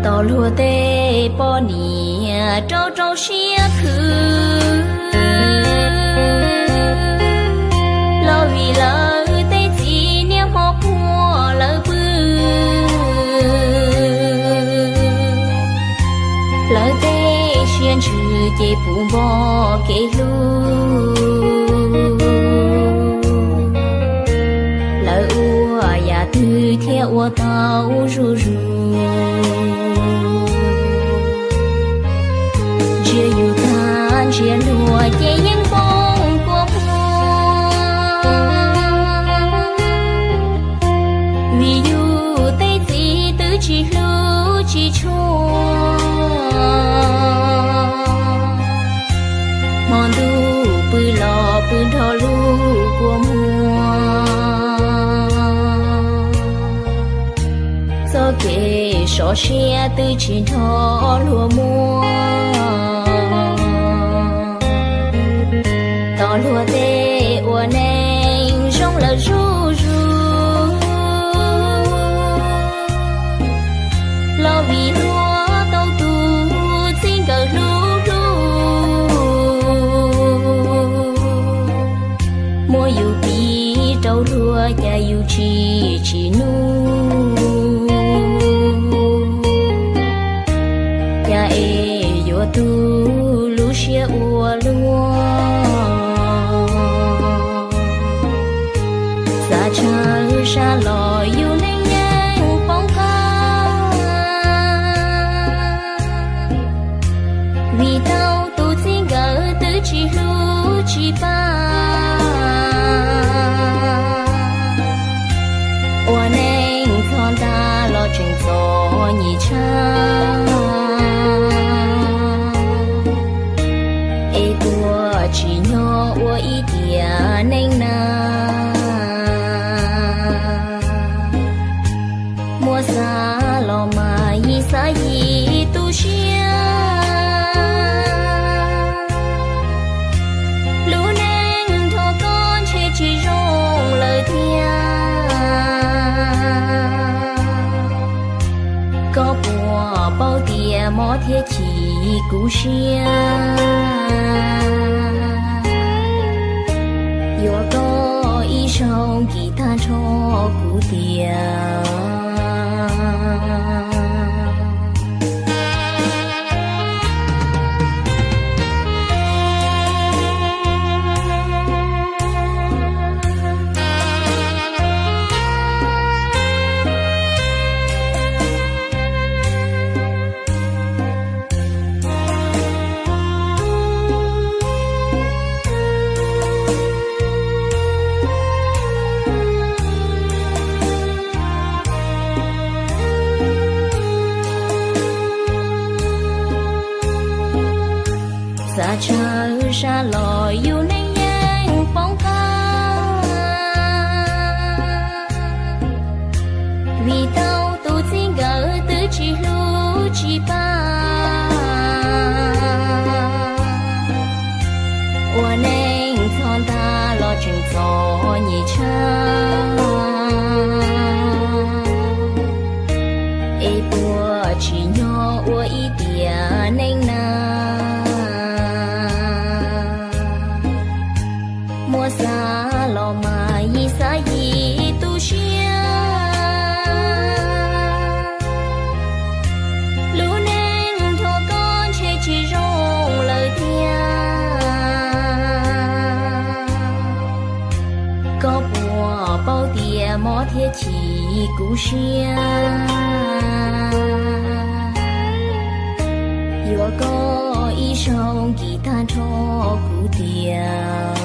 Tos luag tej poj niam rau rau siab khwv, los vim lawv tej txiv niaj hmo quaj lawv pw. Lawv tej siab ntsws ces puv npo kev hlub. Lawv ua yam twg thiaj ua tau zuj zus. Ntsia yus tag ntsia luag ces yeej poob kua muag. Vim yus tej txiv twb tsis hlub tsis tshua. Hmo ntuj pw los pw nrho lub kua muag. Txoj kev sov siab twb tsis nrho luag muaj. Tos luag tej ua neej zoo lawm zuj zus, los vim luag tau tus txij nkawm hlub hlub. Muab yus piv rau luag cas yus tsis tsim nyog. Cas es yuav tu lub siab ua luaj. Xav tshawb sab los yus neej yeej poob qab. Vim tau tus txij nkawm twb tsis hlub tsis pab. Ua neej txog ntua los tseem txom nyem tshaj. Es tuag tsim nyog ua ib tiam neej na. Muab xav los mas yim xav yim tu siab. Lub neej nrog koj ntshe tsis zoo lawm thiab. Koj puas paub tias mob thiab chim kuv siab. Yuav koj ib zaug kis tag nrho kuv tiag. Xav tshawb sab los yus neej yeej poob qab. Vim tau tus txij nkawm twb tsis hlub tsis pab. Ua neej txog ntua los tseem txom nyem tshaj. Es tuag tsim nyog ua ib tiam neej na. Muab xav los mas yim xav yim tu siab. Lub neej nrog koj ntshe tsis zoo lawm thiab. Koj puas paub tias mob thiab chim kuv siab. Yuav koj ib zaug kis tag nrho kuv tiag.